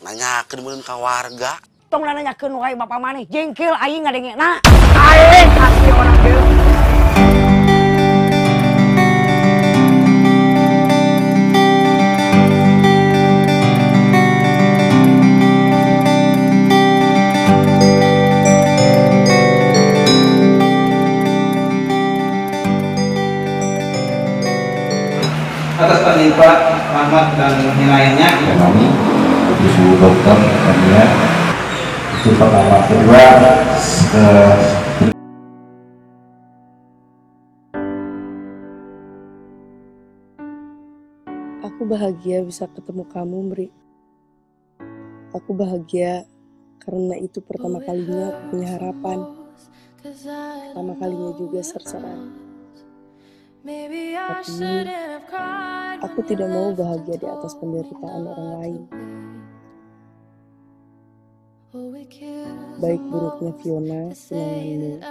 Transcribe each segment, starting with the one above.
Nanyakeun meureun ka warga. Tong nanyakeun wae bapak maneh, jengkel aing ngadengena. Aing asli orang kieu. Atas tertimpa Rahmat dan yang lainnya. Kami disuruh dokter dia itu pertama, kedua Aku bahagia bisa ketemu kamu, Bri. Aku bahagia karena itu pertama kalinya aku punya harapan. Pertama kalinya juga ser-seran. Tapi aku tidak mau bahagia di atas penderitaan orang lain. Baik buruknya Fiona, tunanganmu.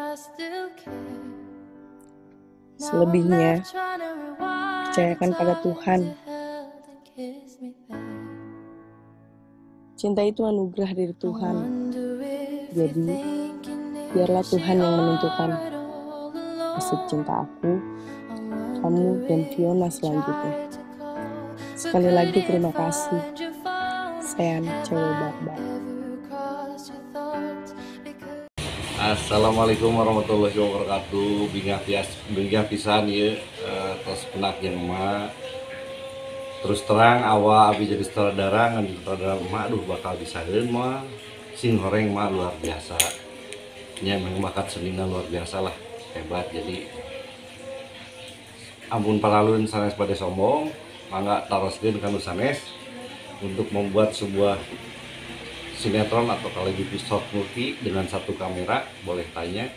Selebihnya, percayakan pada Tuhan. Cinta itu anugerah dari Tuhan. Jadi, biarlah Tuhan yang menentukan nasib cinta aku, kamu, dan Fiona selanjutnya. Sekali lagi terima kasih. Sean, cewek barbar. Assalamualaikum warahmatullahi wabarakatuh. Bingah pisan ieu tos penak jeung emak. Terus terang awal abi jadi sutradara ngan sutradara emak aduh bakal bisaeun mah sing horeng mah luar biasa. Nya memang bakat senina luar biasa lah, hebat. Jadi ampun paralun sanes bade sombong, mangga taroskeun ka nu sanes untuk membuat sebuah sinetron atau kalau di short movie dengan satu kamera, boleh tanya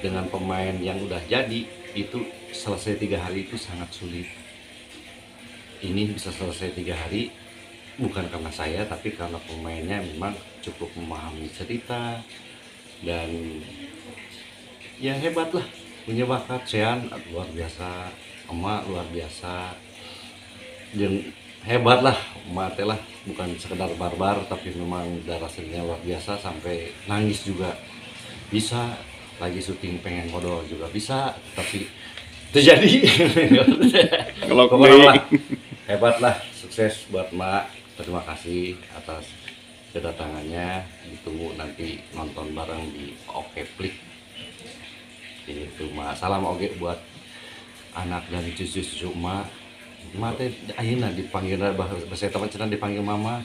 dengan pemain yang udah jadi itu selesai 3 hari itu sangat sulit. Ini bisa selesai 3 hari bukan karena saya, tapi karena pemainnya memang cukup memahami cerita dan ya hebat lah, punya bakat. Sean luar biasa, emak luar biasa, dan hebat lah emak teh lah, bukan sekedar barbar tapi memang darah seninya luar biasa, sampai nangis juga bisa, lagi syuting pengen kodol juga bisa, tapi terjadi. Kalau lah, hebat lah, sukses buat emak. Terima kasih atas kedatangannya, ditunggu nanti nonton bareng di Oke Plik. Itu mak, salam oge buat anak dan cucu-cucu emak. Emak teh ayeuna dipanggil bahasa teman cenah dipanggil mama.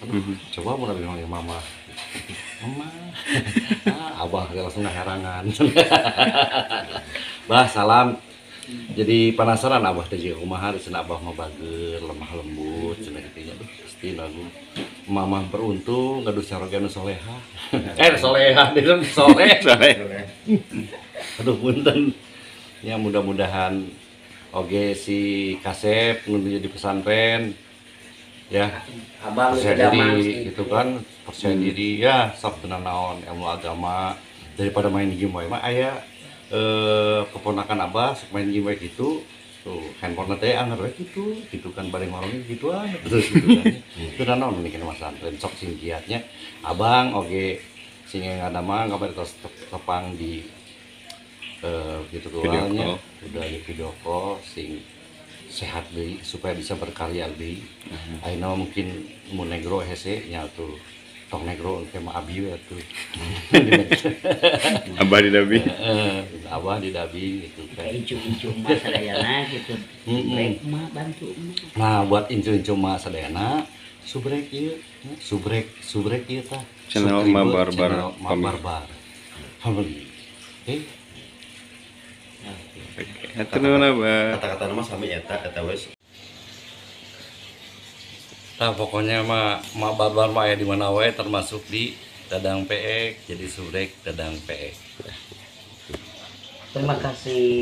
Aduh, coba mun dipanggil mama. Mama. Ah, abah langsung ngaherangan. Bah, salam. Jadi penasaran abah teh jeung kumaha cenah abah mah bager, lemah lembut cenah kitu nya. Duh, pasti lagu mama beruntung gaduh caroge anu soleha. Soleha, dia soleh. Aduh punten. Ya mudah-mudahan oge si Kasep nu jadi pesantren ya. Abang percaya diri gitu kan, percaya diri ya, sok tenan naon ilmu agama daripada main game wae mah aya keponakan abah sok main game wae gitu. Tuh handphone teh anger we gitu, gitu kan bade ngorongin gituan terus gitu kan. Teu naon mending pesantren sok sing giatnya. Abang oge sing ngadamang kabar tos tepang di virtualnya udah di video call sing sehat deui supaya bisa berkarya deui. Ayeuna mungkin mun negro hese nya tuh tong negro engke mah abi we atuh. Abah di dabi. Abah di dabi gitu kan. Incu-incu mah sadayana gitu. Subrek mah bantu mah. Nah, buat incu-incu mah sadayana subrek ieu, subrek ieu tah. Channel Ma Barbar Family. Hatur nuhun Abah. Kata-kata nama sami eta eta wes. Nah, pokoknya mah Ma Barbar mah aya di mana wae termasuk di Dadang PX, jadi subrek Dadang PX. Terima kasih.